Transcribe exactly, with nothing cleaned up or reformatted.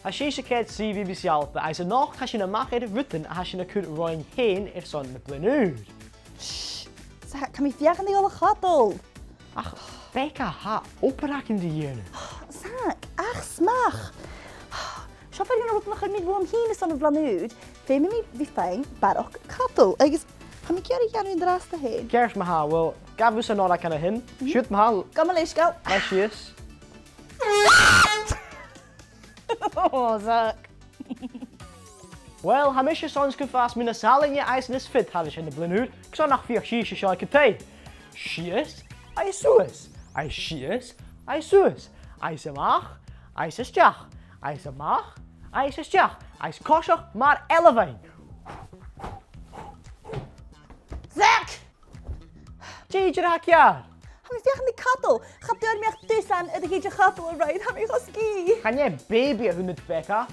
Tha sibhse a' coimhead sìos air B B C Alba, agus a-nochd tha sinn a-mach air rudan a tha sinn a' cur romhainn fhèin airson na Bliadhn' Ùir. Shh! Zach, tha mi a' feuchainn ri dhol a chadal. Ach, Becca, tha obair againn ri dhèanamh. Zach, ach 's math. Seo fear de na rudan a chuir mi bhuam fhìn airson a' Bhliadhn' Ùir, feumaidh mi bhith a' faighinn barrachd cadail, agus tha mi ag iarraidh a dhèanamh an-dràsta fhèin. Ceart ma-thà, uill, gabh thusa an oileag an sin. Siuthad ma-thà. Gabh mo leisgeul. Leig sìos. Ò, Zach. Uill, tha mise airson sgaoileadh às mu na sailtean as fheàrr a tha sinn air na Bliadhn' Ùir, gus nach fheuch sibhse seo aig an taigh. Sìos, agus suas, agus sìos, agus suas, agus a-mach, agus a-steach, agus a-mach, agus a-steach, agus coiseachd mar ailbhean. Zach! Dè tha ceàrr? Tha mi a' feuchainn ri cadail. Cha d' fhuair mi ach dusan air a' chadal a-raoir, tha mi cho sgìth. Chan e baby a th' annad, Becca.